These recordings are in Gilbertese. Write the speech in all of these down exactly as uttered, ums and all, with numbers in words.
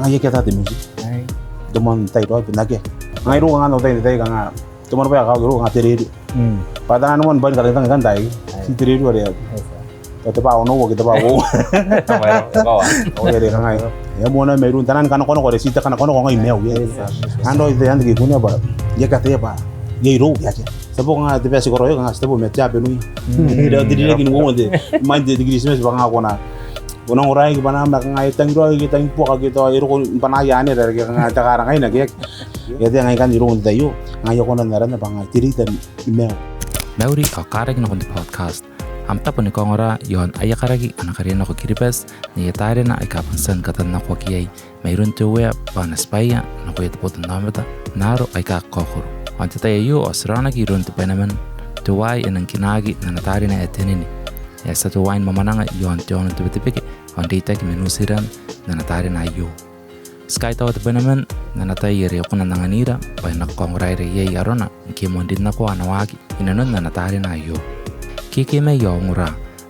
Ngaia ke a tia te music. Te moan tai raoi bon akea. Ngai irou kanga n au tai n te tai kanga te moan bwai ae kakawaki irou kanga te rerio. Bwa taian moan bwai ni katangitang ikanne, te rerio are tao te bwai ae onoua ke te bwai ae uoua. Ao are kangai e a moana mairoun taian kanakonako are ti te kanakonako ngai maiu. Ao I a tia n taekinna bwa I a kataia bwa iai irou, iai akea. Ti a bon kanga te bwai ae ti karaoia kanga ti a bon mate abenui. Te ririki ni uoua n te, imwain te Kiritimati bwa kanga ko na, ko na ongoraeaki bwanaa ma kanga e tangi raoi ke e tangi buaka ke tao e roko bwanaa anera ke kanga te karangaina ke. I ataia ngai ikanne irou n te tai aio, ngai I a kona n arana bwa kanga te reita ni maiu. Mauri ao karaki nakon te podcast. Am tabo ni kaongora iaon aia karaki ana karinako Kiribati n aia tarena aika bon tia ni katannakoaki iai mairoun te Uea bwa a na tibwaia nakoia te botannaomata n aaro aika kakaokoro. Ao n te tai aio ao ti raonaki iroun te Bwenaman, teuaei e nang kinaaki n ana tarena ae te nene, ae e a tia teuaei ni mwamwananga iaon te aono n te Betebeke ao n reitaki ma Nutiran n ana tarena aio. Ti kaitaua te Bwenaman n ana tai are e kona n anganira bwa e na kakaongoraira iai arona ngke e moan rin nako ana waaki inanon ana tarena aio. Kekei mai ao ongora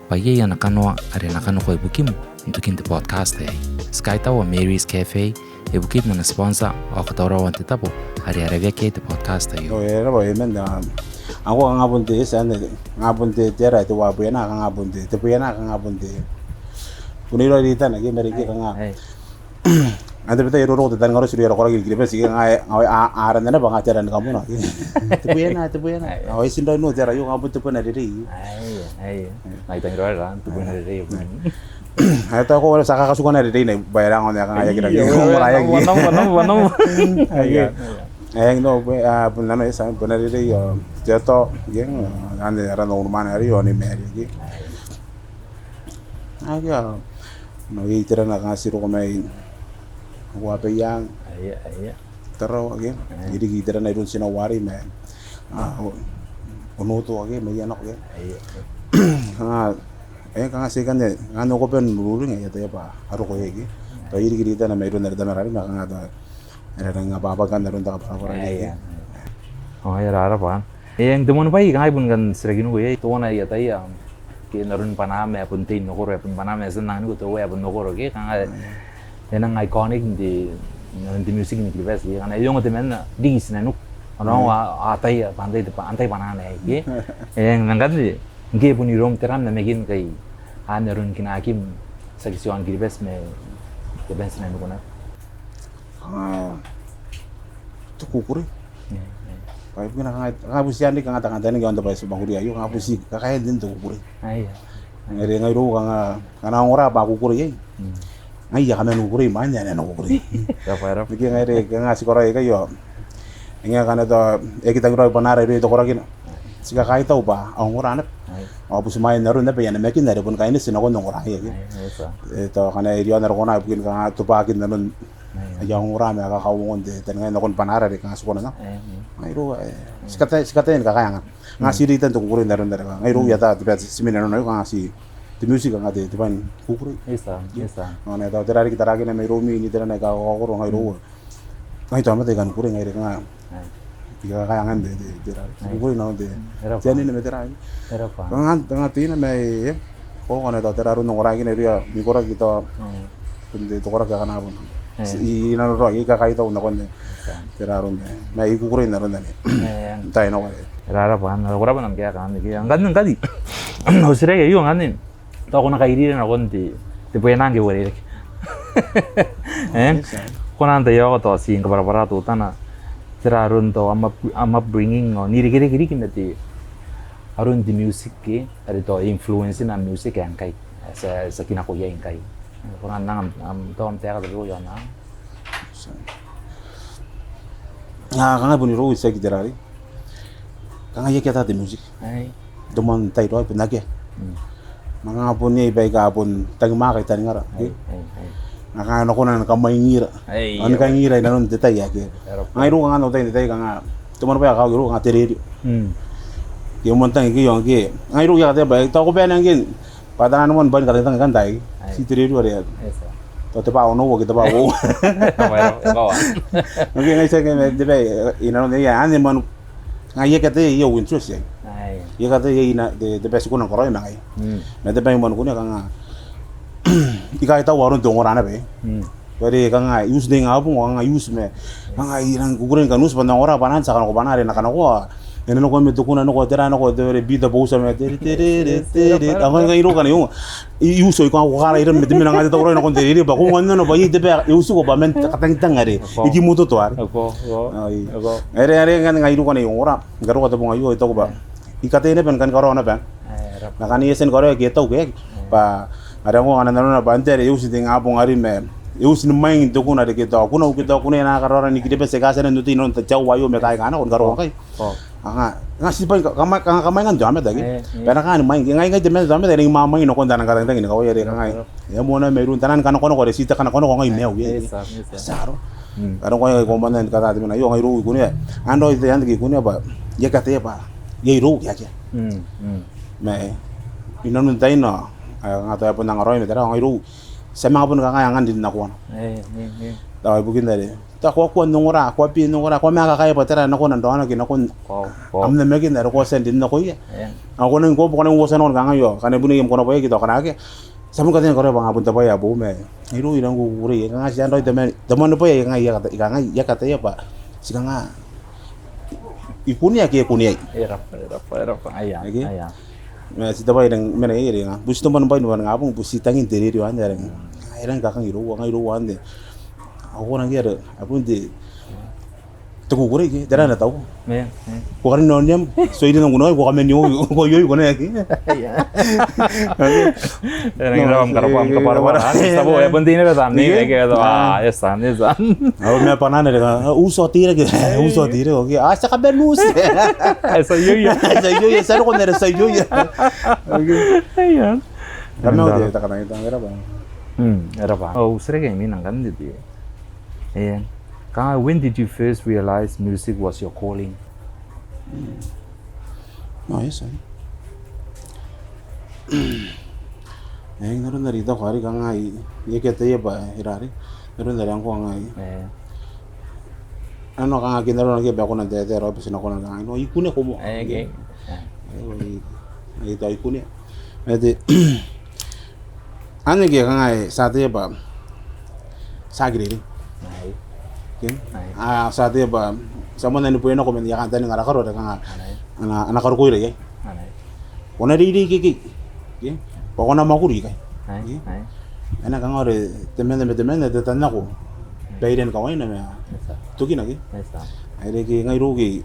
bwa iai ana kanoa are e na kanakoa ibukim n tokin te podcast aei. Ti kaitaua Mary's Cafe ibukin ana sponsor ao katauraoan te tabo are e raweaki iai te podcast aio. Ao e raba, e mena, ao ngkoa kanga bon te, e tia n, kanga bon te, te ara, te wa bwena, kanga bon te, te bwena, kanga bon te, bon iroun reitana ke ma reke kanga Ao n tabetai e roroko te taningaroti irouia ara koraki ni Kiribati ke ngaia, ngaia, a, a, arana naba ngaia te ara ni kamuna. Te bwena, te bwena. Ao e tia n raoi n te ara aio kanga bon te bwena rerei. Aia, aia. Ngaia te tangira ra, te bwena rerei. Aia, tao ko ti a kakatuka n rerei naba, e rang on e kanga e aki rang. Aia, aia, aia, aia. Aia, no, bwe, a, bon nano e tia, bwena rerei, o, te ato, ke, ane ara no urumana ari, o, ni meri, ke. Aia, no, iai te ara kanga ti roko mai Uabeiang. Aia, aia. Tarawa ke. Aia. I riki te ara iroun tina Uarei ma, a, o, Onotoa ke, mai anako ke. Aia. Kanga, e, kanga ti ikanne, kanga noko ben ruring, e, I ataia bwa a roko iai ke. Tao I riki reitana mairoun ara tamara arei, ma kanga tao e rang ababaki kanga aron te kabwarabwara arei ke. Aia, aia. O, e rarabwa. E, eng, te moan bwai, kanga I bon kan titiraki nako iai, teuana I ataia, ke n aron bwanaa ma e bon tei n okoro, e bon bwanaa ma e tia n anganiko te Uea e bon okoro, ke, kanga e nang iconic n te, n te music ni Kiribati, ke, ngkana e ongo temanna, riki tinaniku, ao a, a ataia, bwa antai te, antai bwanaana aei, ke. E, ngkanne, ngke e bon iroum tera am namakin ngkai, a, n aron kinaakim, tiaki tii iaon Kiribati ma, te bwai n tinaniku naba. Kanga te kukurei. Bwa ibukina kanga, kanga buti anne kanga te kantaninga iaon te bwai ae ti mwakuri aio, kanga buti kakaean te kukurei. Aia. Ngaia are ngai irou kanga, ngkana a ongora bwa a kukurei iai. Ngai I a kaman kukurei, ma anne ae na kukurei. Raba, raba. Ngke ngaia are, kanga ti karaoia ikai ao. Ngaia ngkana tao, e aki tangi raoi bwanaara irouia te korakina. Ti kakaitau bwa a ongora naba. Ao butimwaean aron naba aia namakin are bon kaineti nakon ongora iai ke. E tao ngkana e riaon ara kona ibukin kanga tobwakin nanon aia ongora ma kakauongon te taninga nakon bwanaara are kanga ti kona n nang. Ngai irou, e, ti kataia, ti kataia ni kakaea ngkanne. Kanga ti reitan te kukurei n aron are kanga. Ngai irou I ata te bwai ae ti mena inanon aio kanga ti te music kanga te, te bwai ni kukurei. Ngkana e tao tera riki tarakina mairoumi n itera aika kakaokoro ngai irou. Ngai tao mate I kan kukurei ngaira kanga. I kakaea ngkanne te, te, te ra. Kukurei nakon te, te anene ma te ra. Kanga, kanga teina ma e, ko kona tao tera aron ongoraeakina irouia, ni koraki tao. Bon te, te koraki akana bon. I, i nanoraoi, I kakaitau nakon te, tera aron te. Ma I kukurei n aron anne. N tai nako are. Rarabwa, ko rabwa n am kaeka anne ke. Ngkanne, ngkanne. Au titiraki aio ngkanne. Tao ko na kairira nakon te, te bwena ngke uarereke. E? Ko na antai ao tao ti kabwarabwara teutana. Tera aron tao am up-, am upbringing ao n irekereke riki ma te aron te music ke, are tao influence-na music ae ngkai. Ti a, ti a kinako iai ngkai. Ko na anang am, am, tao am taeka tabeua iaona. A, kanga bon irou I tiaki tera arei. Kanga I aki ata te music. Te moan tai raoi bon akea. Ma kanga bon iai baika bon tangimwaaka i taningara. Ma kanga e na kona ni kamwaingira. Ao ni kaingira inanon te tai akea. Ngai irou kanga n au tai n te tai kanga te moan bwai ae kakawaki irou kanga te rerio. Ke moan tang ikekei ao ngke. Ngai irou I a kataia bwa tao ko bane ngke. Bwa taian moan bwai ni katangitang ikanne. Ti te rerio are. Tao te bwai ae onoua ke te bwai ae uoua. Ngke ngai I tiaki ma te bwai, e, inanon te, ia, anne moan, ngai I aki ataia au interest iai. I aki ataia iai te, te bwai ae ti kona ni karaoia ma ngaia. Ma te bwai moan kunea kanga I kaitau aron te ongora naba. Are kanga I uti n te ingabong ao kanga I uti ma kanga I rang kukurei ni kan uti bwa N na ongora bwa N na tia kanakoa bwa N na are N na kanakoa. E na nako ma te kuna, nako tera, nako te, are Peter Bousa ma te, te, te, te, te. Ao ngai, ngai irou ngkana I ongo, I, I uti ao I kanga ko kara iran ma te mena ngkai te tauraoi nakon te reirei bwa ko ongo nano bwa iai te bwai ae I uti ko bwa man katangitang are I kimototo are. Ao are, are ngkana ngai irou ngkana I ongora, I karokoa te bong aio I taku bwa I kataia naba ni kani karaoa naba. Ma ngkana I a tia ni karaoia ke tau ke aki. Bwa are ngkoa ngkana nanona bwa n te are I uti n te ingabong are ma I uti ni mwaing n te kuna are ke tao kunau ke tao kunea nako karaoa ni Kiribati aika a tia n nutei nanon te aoa aio ma taai aika nako ni karokoa ngkai. Kanga, kanga ti bwain, kanga, kanga kamwaingan te aomata ke. Bwa e na kani mwaing, ngai, ngai te mwaing te aomata, e nangi mwamwaing nakon taian katangitang ni kawai are kangai. E moana mairoun taian kanakonako are ti te kanakonako ngai maiu. E tia aro. Kanakonako ae ko moana ni kata te mena aio, ngai irou I kunea. Ao I taku I kunea bwa I aki ataia bwa iai irou ke akea. Ma inanon taina ae kanga tao e bon angaraoi ma tera, ngai irou ti a manga bon kangai angan rin nakoana. Tao ibukin are tao ko a kua n ongora, ko a bia n ongora, ko a manga kakaea bwa tera ae ko na raona ke nakon am namakin are ko a tia n rin nakoia. Ao ko nangi ko, ko nangi uotia nakon kangai ao kanga bon iai am konabwai ke tao kanga akea. Ti a bon kataia ni karaoia bwa kanga bon te bwai ae boou ma ngai irou I rang kukurei, kanga ti a raoi te mwane, te mwane bwai ae kanga I aki ataia bwa ti kanga I kunea ke kuneai. Ma ti te bwai I rang mena iai are kanga bon ti te mwane bwai ni bwaningabong, bon ti tangin te reirei anne are kanga I rang kakang irou, kanga irou anne. Ao ko nangi are a bon te te kukurei ke tera ae na tau. Ko karin aoniam, so I rin nang kunau, ko kaman ioi, ko ioi ko na aki. Ao ma bwanaan are kanga uti ao te ira ke, a tia kaman uti. Ti a ioi, ti a ioi, ti a roko n are ti a ioi. Kamau te takana i tangera bwa. Era bwa. Ao uti reke imwin ngkanne te. Kanga, when did you first realize music was your calling? Ao e tia. E, n aron are I taku are kanga I aki ataia bwa e rare. N aron are ngkoa ngai. Ao kanga ke n aron are ke bwa ko na taetae raoi bwa ti na kona kanga I kunea ko moa. E, I taku I kunea. Ma te anne ke kanga ti a ataia bwa ti aki reirei. Ti a ataia bwa ti a moanna ni bue nako man aia kantaninga ara karo are kanga a na karokoira iai. Ko na reirei ikekei bwa ko na mwakuri ikai. E na kanga are temanna ma temanna te tannako bairean kawaina ma tokina ke. Are ke ngai irou ke I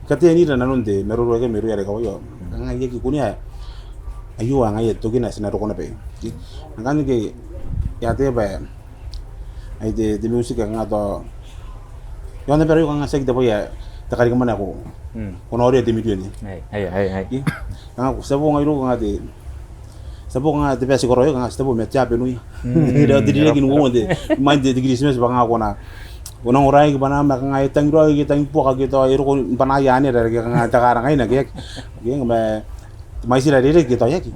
kataia n ira nanon te maroro aika mairouia are kawai ao kanga I aki kunea aio ae ngaia tokina ae ti na roko naba iai. Ngkanne ke I ataia bwa ai te, te music ae kanga tao iaon abara aio kanga tiaki te bwai ae te karikimwane ae ko na orea te mirion iai. Kanga ti a bo ngai irou kanga te, ti a bo kanga te bwai ae ti karaoia kanga ti a bo ma te abenuia. Te ririki n uoua n te, imwain te Kiritimati bwa kanga ko na, ko na ongoraeaki bwanam ma kanga e tangi raoi ke e tangi buaka ke tao e roko n bwanaia anera ke kanga te karangaina ke aki. Ke ma te mwaitira rereke ke tao e aki.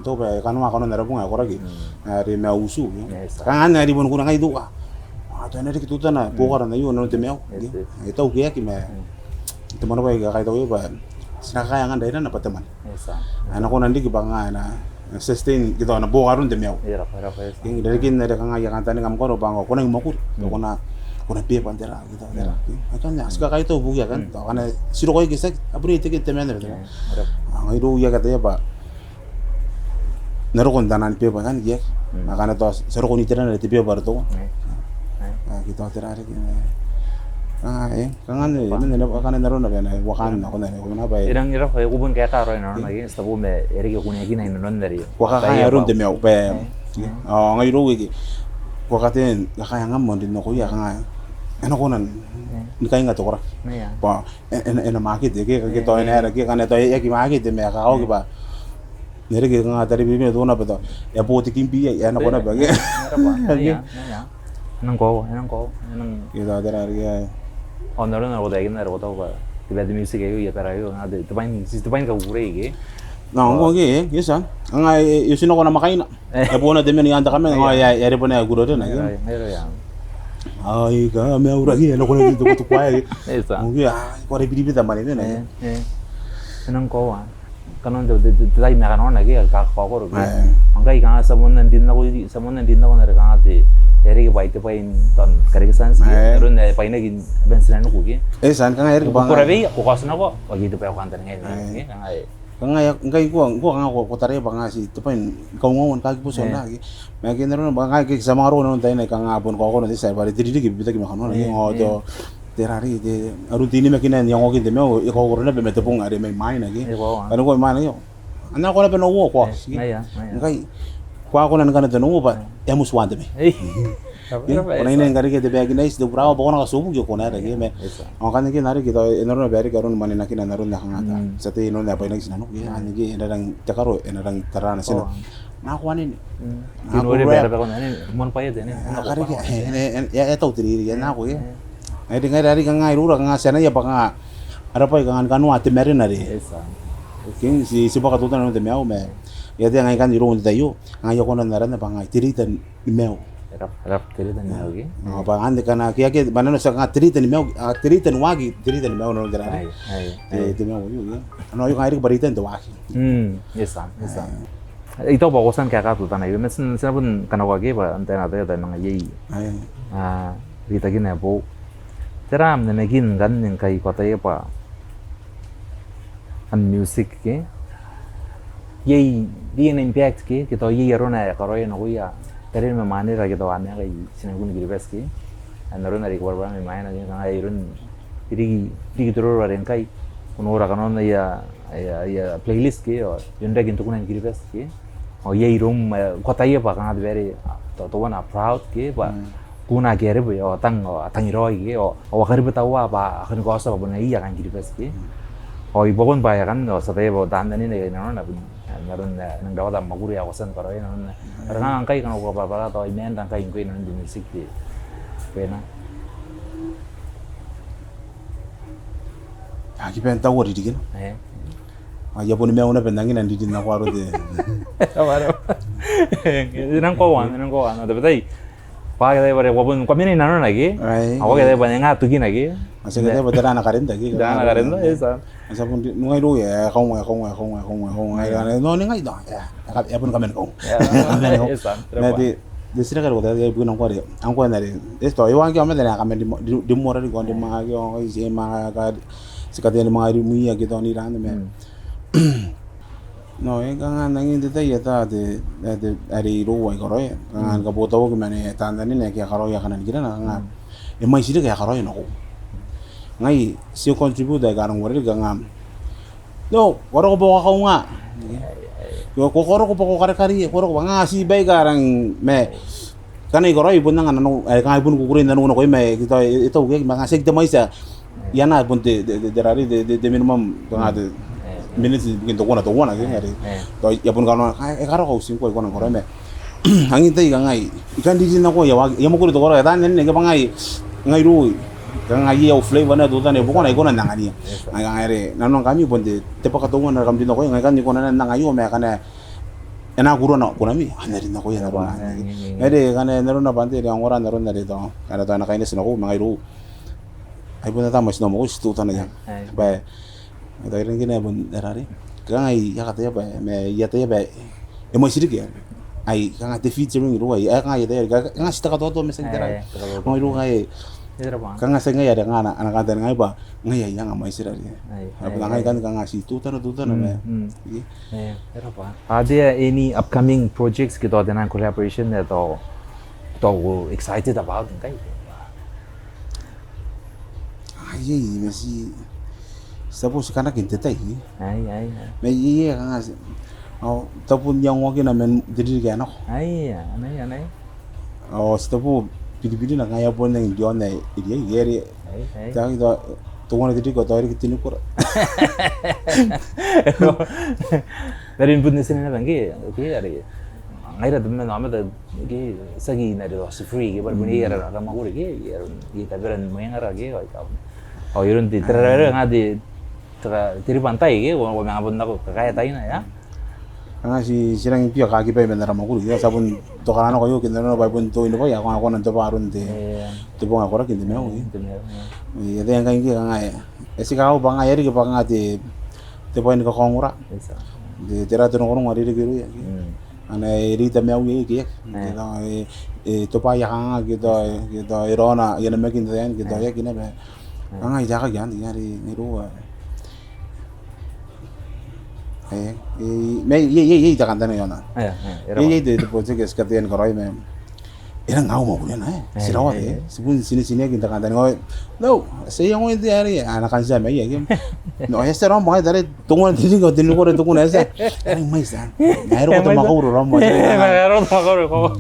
Tao bwa e kanoa kanoan ara bong ae koraki are ma utu. Kanga anne are I bon kunea ngai tao a tao e na riki teutana buokara n aio nanon te maiu. E tau ke aki ma te mwane bwa I kakaitau bwa ti na kakaea angan rairana bwa te mwane ae na kona n riki bwa kanga e na sustain ke tao ana buoka aron te maiu. Irarikin are kanga aia kantaninga am karo bwa ko na aki mwakuri, ko na, ko na beba n tera ke tao tera. Akanne ti kakaitau ibukia akanne tao ngkana ti roko iai ke tiaki, a bon iai te ke temanna ma temanna. Ao ngai irou I aki ataia bwa N na roko n taian beba akanne ke aki. Ma ngkana tao ti a roko n iterana te beba are teuana. Ke tao tera riki. Kanga anne, ngkana N na roko naba n ae wakan nako n ae ko na bwa e rang, e rang, e ko bon kaeka raoi nanona ke ti a bo ma e reke kuneakina inanon are ko a kakaea aron te maiu bwa. Ao ngai irou ke ko a kataia ni kakaea angam ao n rin nakoia kanga e na kona ni kainga te koraki. Bwa e na, e na makete ke, ke tao e na era ke ngkana tao e aki makete ma e kakawaki bwa n reke kanga taribirimia teuana bwa tao e a bo te kimbi iai, e a nako naba ke. E nang koaua, e nang koaua, e nang. Ke tao tera riki ae. Ao n aron are ko taekinna are ko taku bwa te bwai ae te music aio, aia bwai aio, kanga te, te bwai ni, te bwai ni kakukurei ke. Nao ngkoa ke, e tia. Kanga e, e oti nako namwakaina. E a bon te mena i aan te kamaiu, ao e a, e a rebwe naba kukurei nako. Ai kamaiu rake, e nako naba te kutukuaea. Ngke a, ko rebiribita mwane mena. E nang koaua. Kanoan te, te, te tai ma kanoana ke, a kakaokoro ke. Ngkai kanga ti a moanna n rin nako, ti a moanna n rin nako n are kanga te, E riki bwa ai te bwai n tao karekean ti, aron ae bwainaki aban tinaniku ke. E tia, kanga e riki bwa ko rabei, ko kaoti nako, ao ke te bwai ae ko kantaningaia, ke, kanga e. Kanga e, ngkai ngkoa, ngkoa kanga ko, ko taraia bwa kanga ti te bwai ni kaungaunga ni kakibotu ae na ke. Ma ke n arona bwa kanga ke ti a manga roko n aron taina kanga bon kaokoro n te tia bwa are te ririki e bibitaki ma kanoana, ke, ao tao tera riki te, aron te inimakinan iangoakin te maiu e kaokoro naba ma te bong are mai mwaina ke. Kanga ko mai mwaina ke. Ana kona bwa e na uoua ko. Ngkai ko a kona ni kana te nououa bwa e a moti uaan te mai. Ko na inai ni karekea te bag n aiti, te burawa, bwa ko na katubuki, ko na era ke, ma. Ao kanga ke n ariki tao e na roko naba e riki aron mwanenakinan aron ae kanga ti ataia n aron ae bwainaki tinaniku ke, anne ke e na rangi te karo, e na rangi tarana tina. Nako anne. Nako anne. Moan bwai ae te anne. Karekea, e, e, e, e a tau te reirei, e nako ke. Ai ngaira, ngaira riki kanga iroura kanga ti anaia bwa kanga ara bwai kanga ni kanoa te marena are. Ke ti, ti bwaka teutana n te maiu ma. I ataia ngai ngkanne irou n te tai aio, kanga I a kona n arana bwa kanga te reita ni maiu. Te reita ni maiu ke. Bwa kanga te kanga ke, ke, bwa nanona ti a kanga te reita ni maiu, a, te reita ni waaki, te reita ni maiu nanona te rarei. Te, te maiu aio ke. Nanona aio kanga e riki bwa reitan te waaki. I taku bwa ko tia ni kaeka teutana aio, ma ti, ti na bon kanakoa ke bwa n taina tao tao manga iai, a, reitakina ae boou. Tera am namakin ngkanne ngkai ko ataia bwa am music ke iai, iai ana impact ke, ke tao iai arona ae e karaoia nakoia tarira ma mwanera ke tao a maeka i tinanikun Kiribati ke. N aron are I kabwarabwara mai mwaina ke, kanga iai aron riki, riki te roro are ngkai ko nora kanoan aia, aia, aia playlist ke, ao e onrake n te kuna ni Kiribati ke. Ao iai iroum, e, ko ataia bwa kanga te bwai are, a, tao, tao a na proud ke, bwa kuna ake a rebe, ao a tang, ao a tangiraoi ke, ao, ao a karibataua bwa a kani kaotia bwa bon ngaia kaain Kiribati ke. Ao I buakon bwa e a kan, ao ti ataia bwa taan anene nanona bon, e, n aron, e, nang rawata mwakuri ae ko tia ni karaoia nanona. Are kanga ngkai ngkana ko kabwarabwara tao I maenda ngkai ngkoe n aron te music te. Bwa e na. A kiba n tau ririkina. Ai a boni maiu naba n anginan ririn nako aron te. E nang koaua, e nang koaua, n tabetai. Bwa ke tai bwa are ko a bon, ko a mena i nanona ke. Ao ko a ke tai bwa e nga tokina ke. A tia ke tai bwa tera ana karenta ke. Tera ana karenta, e tia. A tia bon, ngai irou e kaunga, e kaunga, e kaunga, e kaunga, e kaunga, e kaunga, no, ningai, no, e a bon kamani kaunga. Kamani kaunga. Ma te, te titiraki are ko taetae ibukin ngkoa are, ngkoa are, e tao, e waaki aomata are a kamani rimwara riki, ao rimwara ke, ao, e, e manga ka, ti kataia ni manga rimwiia ke tao n iran, ma. No, e kanga n angin te tai e ata te, e, te, are irou ae I karaoia. Kanga ni kabotauaki ma ane taan anene ake a karaoia kanan kirana, kanga e mwaiti riki ae a karaoia nako. Ngai, ti contribute aika a rang uarereke kanga. No, ko roko bwa ko kaunga. Ko, ko roko bwa ko karekare, ko roko bwa kanga ti baika a rang ma. Ngkana I karaoia I bon anga nanou, e, kanga I bon kukurei nanou nakoia ma, e, tao, e, tao ke, ma kanga tiaki te mwaiti ae I anaa bon te, te, te, te rarei, te, te, te minimum, kanga te minutes ibukin teuana, teuana ke, are. Tao, I a bon kanoa, e, e karokoa au tingko, I kona n karaoia ma. Angin tai kanga I kan ririn nako, I a waaki, I a mwakuri te koroa, e taan anene ke bwa ngai, ngai irou. Kanga iai au flavor naba teutana, e bukina I kona n angania. Ngai kanga are, nanona ngkami bon te, te bwaka teuana are kam rin nakoia, ngai kan I kona n anga aio, ma ngkana e na kuruana kunami, a na rin nakoia, a na rin nakoia. Are, ngkana e na rona bwa n te, are a ongora n aron are tao, are tao e na kaineti nako, ma ngai irou. Ai bon ata mwaiti nako, mwaiti teutana iai. Bwa, e tao I rang kina bon, e rarei. Kanga I a kataia bwa, ma I ataia bwa, e mwaiti riki. Ai, kanga te featuring irou, ai, kanga I ataia, kanga ti te katoto ma tiaki te rarei. Kanga irou kanga e, kanga tiaki ngai are kanga ana, ana kantaninga bwa, ngai ae I anga mwaiti rarei. Ai bon ngai kan kanga ti teutana, teutana ma. Are there any upcoming projects ke tao taian collaboration ae tao, tao excited about ngkai? Ai, ai, ma ti, ti tabu ti kanakin te tai. Ai, ai, ai. Ma iai, iai, kanga ti, ao, tabu n iangoakina man te ririki ae nako. Ai, anai, anai. Ao, ti tabu, biribirina kanga e a bon nang riaon ae e riai, e riai. Ai, ai. Tao, teuana te ririki, tao e riki te nikora. Are bon ti na naba ngke, ke, are. Ngaira temanna aomata, ke, tiaki n are tao ti free, ke, bwa bon iai ara, ara mwakuri, ke, iai, iai taberan mwengara, ke, ao, ao, iai aron te, te rarei, nga te, te ka, te ribantai, ke, ko, ko manga bon nako, kakaea taina, ia. Kanga ti, ti rangi n bia kakibai man ara mwakuri, ia, ti a bon toka nako aio, ke, n aron bwa bon te oin bwai, a kona, a kona n tobwa aron te, te bong ae koraki n te maiu, ke. Te maiu, ia. Ia, te, ngkai ngke, kanga, e, e tika au bwa nga, e riki bwa nga te, te bwai ni kakaongora. Te, tera te rongorongo are e reke irouia, ke. Ana e rita maiuia ke, ke tao e, e toba aia kanganga ke tao, ke tao e raona aia namakin taian, ke tao e aki naba. Kanga I taekaki anne, are n iroua. E, e, ma iai, iai, iai te kantaninga iaona. Iai, iai te, te project ae ti kataia ni karaoi ma e rang au mwakuri anne, e. Ti rawa, e. Ti bon tinetine n te kantaninga. No, ti a iangoia te are, ana kantaninga mai iai ke. No, e tia raom bwa ngaia are tokona te ring, te ring are tokona e tia. E rang mai tia. Ngaia are ko te mwakuri raom. Ngaia are ko te mwakuri ko.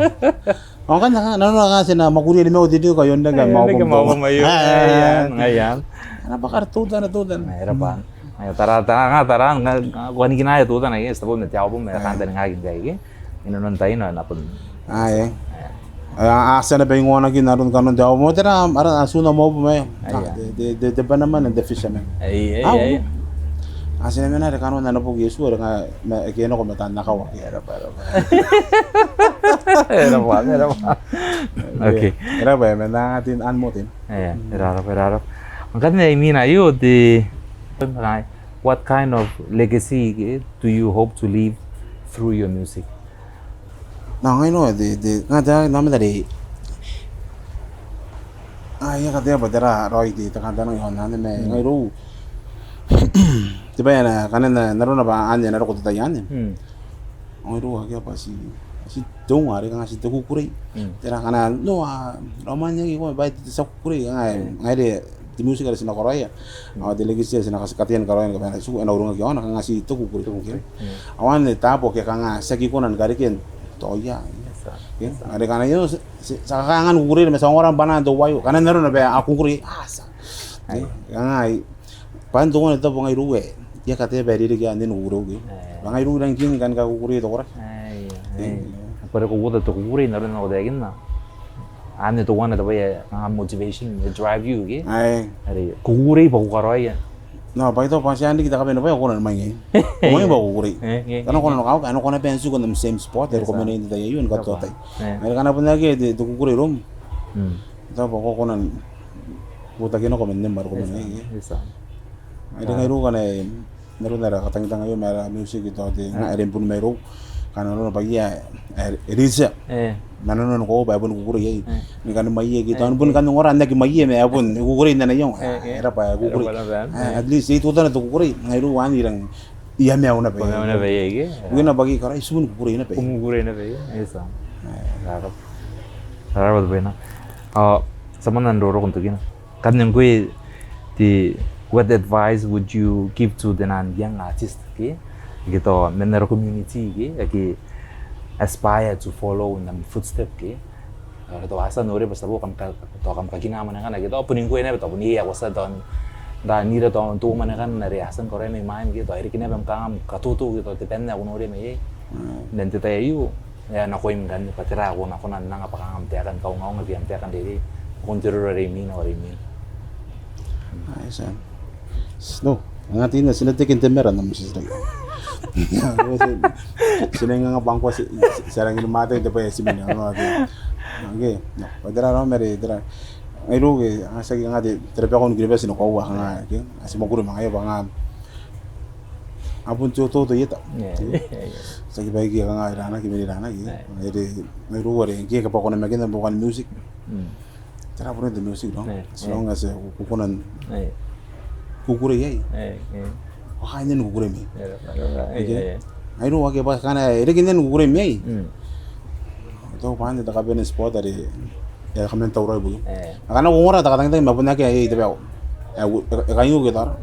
Ao ngkana, nanona ngkana ti na mwakuria ni maiu te ring ao n aki maiu. Ana bwaka teutana, teutana. E raba. Aia tara, tara, nga tara, nga, nga, ko a nikina aia teutana ke, ti tabo ma te album, ma kantaningaaki ngkai ke. Inanon taina, na bon. Ae. A, a tia naba ingoanaki n aron kanoan te album, tera, ara, a tuna maubu mai. Aia. A, te, te, te, te Bannerman and the Fisherman. Ae, ae, ae. A tia naba n aron kanoan ana boki Iesu, are nga, ma, ke nako ma taan akawa. E raba, e raba. E raba, e raba. Okay. E raba, e mena ngatin an motin. E, e raba, e raba. Ngkanne imwina aio te, what kind of legacy, eh, do you hope to leave through your music? Nao, ngaia naba te, te, nga te, nga mena te, a, I aki ataia bwa tera raoi te, te kantaninga iaona anne ma, mm, ngaia irou. Te bwai ae na, kanga n na, n arona bwa anne e na roko te tai anne. Mm. Ao irou akea bwa ti, ti te unga are kanga ti te kukurei. Mm. Tera kanga, no, a, raomania ke ko, bwa ti te tia kukurei, kanga, mm, ngaia are te music are ti na karaoia. Mm. Ao te legacy are ti na kataia ni karaoia ni kabane, ti, e na uringaki iaona, kanga ti te kukurei. Te kukurei. Mm. Ao anne taabo ake kanga ti aki kona ni karekea n toia. Yes, sir. Ke? Yes, sir. Are kanga io, ti, ti, ti a kanga ni kukurei, ma ti a ongora bwa n te wai, kanga n arona bwa a kukurei. A, ti a. Ai. Ke? Kanga ai. Bwa n tokona te tabo ngai irou ae I aki ataia bwa e rereke anne ni kukurei ke. Ae. Bwa ngai irou I rangi ni kan kakukurei te koraki. Ae, ae. Bwa are ko uota te kukurei n aron ae ko taekinna. Anne teuana te bwai ae kanga motivation, e drive you ke. Ae. Are kukurei bwa ko karaoia. Nao, bwa I taku bwa ti a riki te kabanea bwa ko kona ni mwaing. Ko mwaing bwa ko kukurei. Ae, ae. Kanga ko na nako, kanga ko na bane n tiku n am same spot, are ko mena n te tai aio ni katoa tai. Ae. Are kanga bon akea te, te kukurei iroum. Mm. Tao bwa ko kona n butaki nako man nem are ko mena iai. Yes, sir. Ai te, ah, ngai irou kanga n aron ara katangitang aio ma ara music tao te, ah, nga are bon mai irou. Kanga nanona bwa iai, e, e rita. Eh. Ma nanona ko bwa e bon kukurei iai. Eh. Ni kanga mwaia ke tao, eh, bon, eh, kanga ongora n aki mwaia ma e bon kukurei n ana iango. Eh, eh. E raba, e kukurei. E raba, e raba. Ah, eh, at least iai teutana te kukurei. Ngai irou anne I rang I a maiu naba. Ko maiu naba iai ke? Iai naba ke karaoia, ti bon kukurei naba. Ko kukurei naba iai. Yes, sir. Eh. Raraba. Raraba te bwai anne. Ah, ti a manga roroko n tokina. Kanga ngkoe te, what advice would you give to the naan young artist ke? Ake tao man ara community ke, ake aspire to follow in the footstep ke? Are tao a tia n noria bwa ti tabe kam ka, tao kam kakina mwanekana ke tao bon ngkoe naba tao bon iai ae ko tia tao n, tao n ira tao n toma mwanekana are a tia n karaoia mai mwaim ke tao e riki naba am kanga am katoto ke tao te banna ae ko noria mai iai. Mm. N te tai aio, e a nakoim ngkanne bwa tera ae ko na kona n anga bwa kanga am taeka ni kaungaunga ke am taeka n reirei nakon te roro are imwina, are imwina. Ai, tia. No, anga tina, ti na teke n te mera n am titiraki. Ti na inganga bwa ngkoa ti, ti, ti a rangi ni mate n te bwai ae ti mena, no, ake. Ake, no, bwa tera, no, mare, tera. Ngai irou ke, anga tiaki, anga te, tera bwa ko na kiri bwa ti na koaua, anga, ake. A ti mwakuri ma ngaia bwa anga. A bon te ototo ieta. Ake. Tiaki bwa ike kanga iranaki, mena iranaki. Ake, ngai irou are, ake, ke bwa ko na makina bwa ko kan music. Mm. Tera bon te music, no? Eh, as long as, eh, ko kona n kukurei iai. Eh, eh. Ko kaain ni kukurei mai. Eh, eh, eh, eh. Ngai irou ake bwa kanga e reke n kukurei mai. Mm. Tao bwa anne te kabanea n sport are e kaman tauraoi ibukin. Eh. Akana ko ongora te katangitang ma bon akea, e, te bwai ae e, e kaingo ke tara.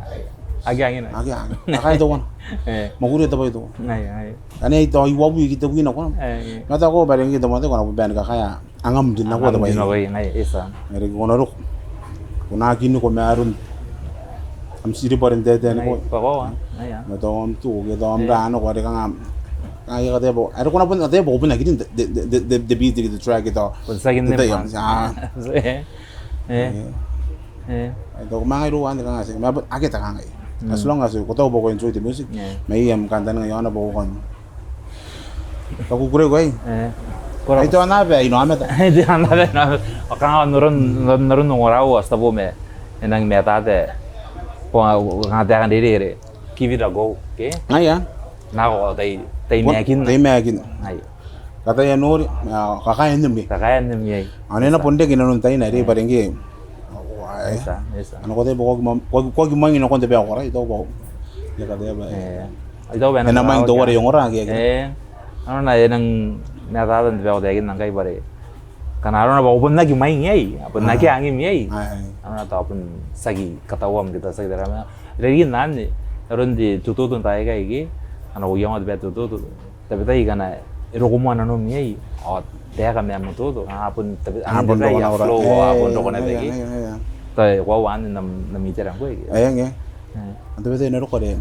Ake angiina. Ake angiina. Akea teuana. Eh. Mwakuria te bwai teuana. Ai, ai. Ane tao I uabwi ke te wina kona. Eh, eh. Ma tao ko bwa e reke te bwai teuana ko bane ni kakaea angam n rinanoi te bwai. Angam n rinanoi, ngai, e tia. Are ko na roko. Ko na kiniko ma aron am tiriba n te, te, ngai, niko. Bwa ko, ah, ngai, ah. Ma tao am tuku, ke tao am, eh, ra nako, are kanga, kanga I a kataia bwa. Are ko na bon, kataia bwa ko bon aki rin te, te, te beat, te track, tao. Bon tiaki n te tai, ah. Eh. Eh. Eh. Ai tao, ma ngai irou anne kanga ti, ma bon, ake ti kangai. Mm. As long as ko taku bwa ko enjoy te music. Eh. Ma I am kantaninga iaona bwa ko kan Kakukurei ko aei. Eh. Ai te aonnaba ae inaomata. Ai te aonnaba ae inaomata. Ao kanga n aron, n aron ongorau ao ti tabo ma e nang matata. Ko kanga taekan reirei, give it a go, ke? Ngaia. Nako tai, tai maakin. Tai maakin. Ngaia. Kataia n nori, ao kakaea n nem iai. Kakaea n nem iai. Ao e na bon reke inanon taina are bwa ngke. Ao, ao, e. Yes, sir. Yes, sir. Ao ko tabe ko aki ma-, ko aki, ko aki mwaing nakon te bwai ae ko karaoia, I taku bwa e kataia bwa e. E. I taku bwa e na mwaing teuare ongora ke. E. Arona e nang matata n te bwai ae ko taekinna ngkai bwa are ngkana arona bwa ko bon aki mwaing iai, a bon akea angim iai. Ai, ai. Arona tao bon tiaki kataua ma ke tao tiaki tera ma. Riki n anne, aron te tototo n taai aikai ke, ngkana ko iangoa te bwai ae tototo. Tabetai ngkana e roko moa nanom iai, ao taeka ma am tototo, a bon tabe-, a bon roko naba, flow, a bon roko naba ke. Tao e koaua anne n am, n am itera ngkoe ke. Ae, ngke. E. Ao tabetai e na roko are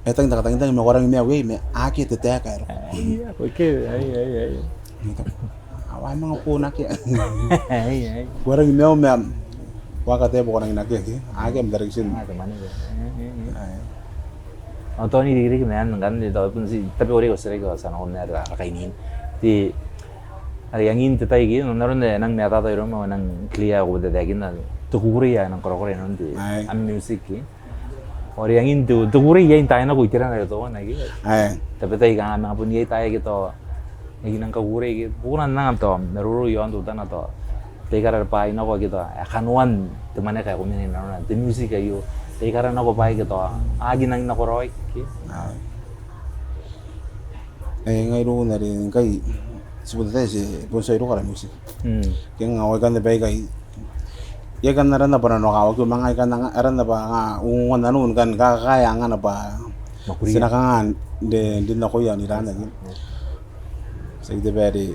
e tang, tang, tang, tang, ma ko rangi maiu iai, ma akea te taeka ae roko. Ai, ai, ai. Ao a manga bon akea. Ai, ai. Ko rangi maiu ma ko aki ataia bwa ko rangi n akea ke. Akea am direction. Akea am direction. Ai. Ao tao n irikiriki ma anne ngkanne, tao bon ti tabe ko reke au titiraki ao ti a nako ma ara kainiin. Te, are angin te tai ke, n aron ae e nang matata iroum ao e nang clear ae ko bon tataekinna, te kukurei ae e nang korakora inanon te, am music ke. Ao are angin te, te kukurei iai n taai nako, iterana are tao nako ke. Ae. Tabetai kanga a manga bon iai taai ake tao e aki nang kakukurei ke. Bukina n anga tao maroro iaon teutana tao baikara bwaai nako ake tao ae kanoan te mwaneka ae ko mena inanona, te music aio. Baikara nako bwaai ake tao a aki nang nakoraoi ke. Ae. E, ngai irou are ngkai ti bon tataetae ti bon tuai roko ara music. Mm. Ke nga ao ikanne baikai. Iai kan aranna bwa nanokawaki, ma nga ikanne aranna bwa nga ungonga nanou, kan kakaea angana bwa ti na kanga n rin nakoia n irana ke. Tiaki te bwai are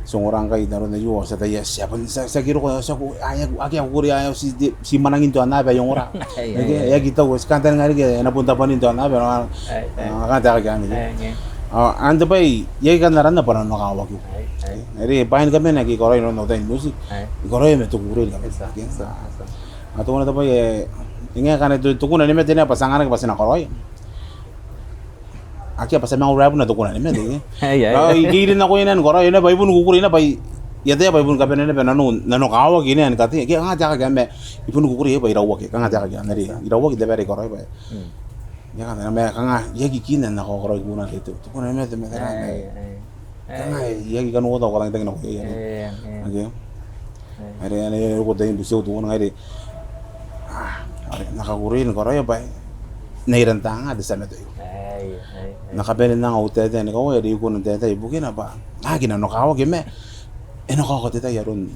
ti ongora ngkai n aron aio, ti ataia ti a bon, ti a, ti aki roko, ti a ko, ae, akea kukurei ae ti, ti mwanangin te aonnaba ae I ongora. Ae, ae, ae. E aki tau, ti kantaninga riki e na bon tabwanin te aonnaba, a, a, a kantaninga riki anne. Ae, ae. A, anne te bwai, iai kan aranna bwa nanokawaki. Ae, ae. Are bwaai ni kabane ake I karaoia inanon au tai ni music, I karaoia ma te kukurei ni kabane. Esa, esa, esa. A, tokona te bwai ae, e ngae ngkana te, te kuna ni mate naba bwa ti anganaki bwa ti na karaoia. Akea bwa ti a manga ura buna te kuna ni mate, e. Ae, ae. Ao I kiri nakoia ni karaoia naba, I bon kukurei naba, I ataia bwa I bon kabanea naba nanou, nanokawaki ni kataia. Ke kanga te akea ma, I bon kukurei bwa I rawaki, kanga te akea, n are I rawaki n te bwai are I karaoia bwa. Mm. Ia kanga, ma kanga, I aki kina n na kakaraoi kuna te, te kuna ni mate, ma tera. Ae, ae. Kanga, I aki kanoa tao ko tangitang nako iai. Ae, ae. Akea. Ae. Are, are, ko tai n buti au tokona ngaira. A, are, N na kakukurei ni karaoia bwa e na iran tanga te tia mate aio. Ae, ae, ae. N na kabanea n anga au taetae ni kawai, are I kona n taetae ibukina bwa a aki nanokawaki ma e na kaoka te tai aron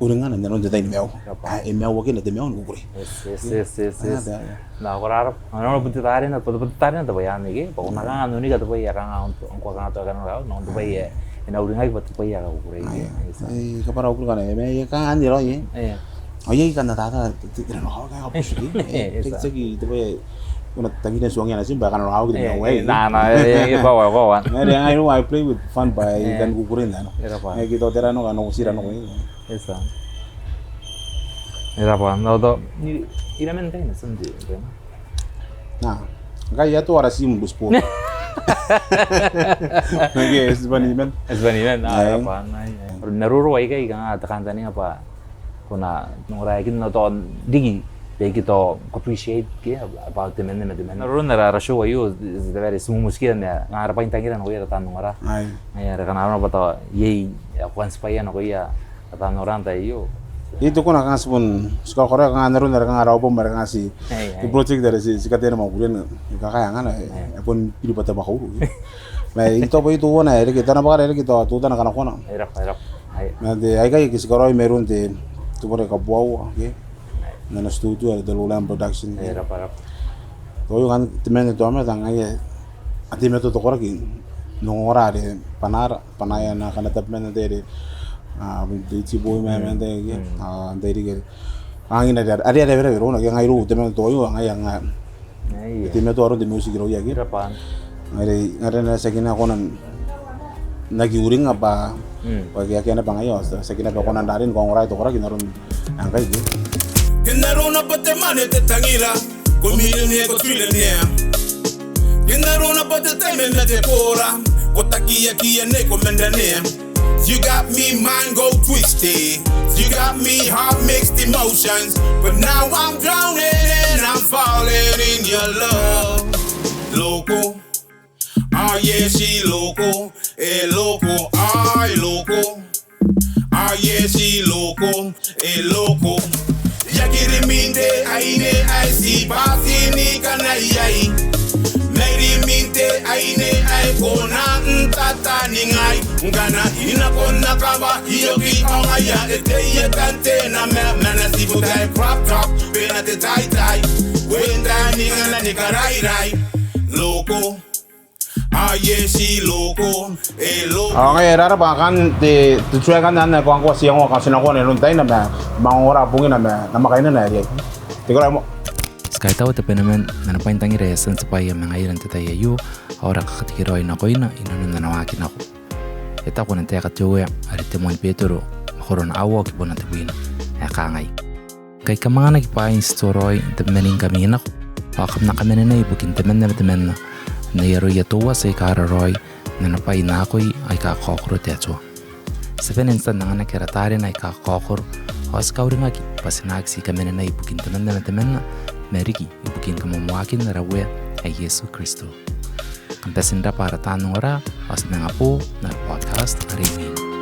uringana n aron te tai ni maiu. Ae, e maiuakina te maiu ni kukurei. Yes, yes, yes, yes, yes. Ae, ae. N na karaoa, n na bon te tarena, bon te tarena te bwai anne ke, bwa ko na kanga n unika te bwai ae kanga, ngkoa kanga tao kanga, n te bwai ae e na uringaki bwa te bwai ae kakukurei. Ae, ae. Yes, sir. E kabwara au kukurei ngkanne, e, ma e kanga anne raoi, e. E. Ao iai kan ataa, te, te, te, nanokawaki ae kabuti ke. E, yes, sir. Te, te, te bwai ae ko na tangiria n tuangia natim bwa e kananokawaki te maiu aei. E, na, na, e, e, koaua, koaua. Ngaia are, ngaia are I play with fun bwa e kan kukurei nano. E rabwa. E, ke tao tera nako, nako tira nako, e. Esa. E rabwa, n na oto, ni, iraman ngkai natim te, te. Na, ngkai I a tua ara team n buti ball. Ngke, e tibwa niman. E tibwa niman, a, e rabwa, na, e. Maroro aikai kanga te kantaninga bwa ko na ongoraeakin n oto riki, bwa e aki tao ko appreciate ke, about temanna ma temanna. Maroro n ara, ara show aio, te bwai are ti mumutia ma, kanga ara bwai n tangira nakoia ara taan ongora. Ae. Ae, are kanga arona bwa tao, iai, e, ko kan tibwaia nakoia, ara taan ongora n tai aio. Iai te kuna kanga ti bon, ti kakoroa kanga n aron are kanga ara album are kanga ti, ae, ae, te project are ti, ti kataia ni mwakurian, e kakaea angana, e, ae, e bon biri bwa te mwakuri. Ma I taku bwa I taku naba, e reke, tao n na bwakara e reke tao teutana kanakoana. E rabwa, e rabwa. Ae. Ma te, aikai ake ti karaoi mairoun te, te bwai ae kabuaua, ke? Ae. N ana studio are te Lowland Production. E rabwa, e rabwa. Tao aio kanga temanna te aomata ngaia, a teimatoa te koraki n ongora are bwanaara, bwanaia n akana tabeman n te are, a, bon te tiboi ma, mm, ma n te, ke? Mm. A, n te rikere. Angina are, are, are, are, are, irouna, ke ngai irou temanna tao aio, ngaia, ngaia. Ae. E teimatoa aron te music irouia ke. Rabwa. Ngaia are, ngaia are N na tiaki kona n aki uringa bwa, mm, bwa ke akea naba ngaia, ao tiaki naba kona n rarin, ko ongora te koraki n aron ngkai ke. Ke n arona bwa te mwane te tangira, ko millionaire, ko trillionaire. Ke n arona bwa te taimi ma te boora, ko takiakia nei ko manranea. You got me mind go twisted. You got me heart mixed emotions. But now I'm drowning and I'm falling in your love. Loco. Ao e ti loko, e loko, ao e loko. Ao e ti loko, e loko. E a kiri minte aine ae ti bati ni kanaiai. Ma e iri minte aine ae kona n tataningai. Ngkana I nako n akawa I oki ao ngaia e tei e tante n ama, ma N na ti buta ae crop top bwa N na te taitai. Wentaningana ni karairai. Loko. Ao e ti loko, e loko. Ao ngaia e rarabwa kaain te, te tuaekan anne ae ko angkoa ti iangoa kaain ti nakoa n aron taina ma, ma ongora bungina ma, namwakainana are iai. Te karaimoa. Ti kaitaua te bwenaman n ana bwaintangira ae e a tia n tibwaia ma ngaira n te tai aio, ao ara kakatekeraoi nakoina inanon ana waaki nako. E taku ana taeka te Uea are te moan Betero, mwakorona aua ao kibuna tebwina, ae kangai: Ngkai kam anganaki bwaai n titooraoi n tabemaningkami nako, ao kam na kamanenai ibukin temanna ma temanna, n ai aroia teuana aika raraoi, n ana bwai n akoi aika kakaokoro te Atua. Ti bane n tia n anganaki ara tarena aika kakaokoro, ao ti kauringaki bwa ti na aki tii kamanenai ibukin temanna ma temanna, ma riki ibukin kamoamoaakin ara Uea ae Iesu Kristo. Kam bati n rabwa ara taan ongora, ao ti na manga boo n ara podcast are imwina.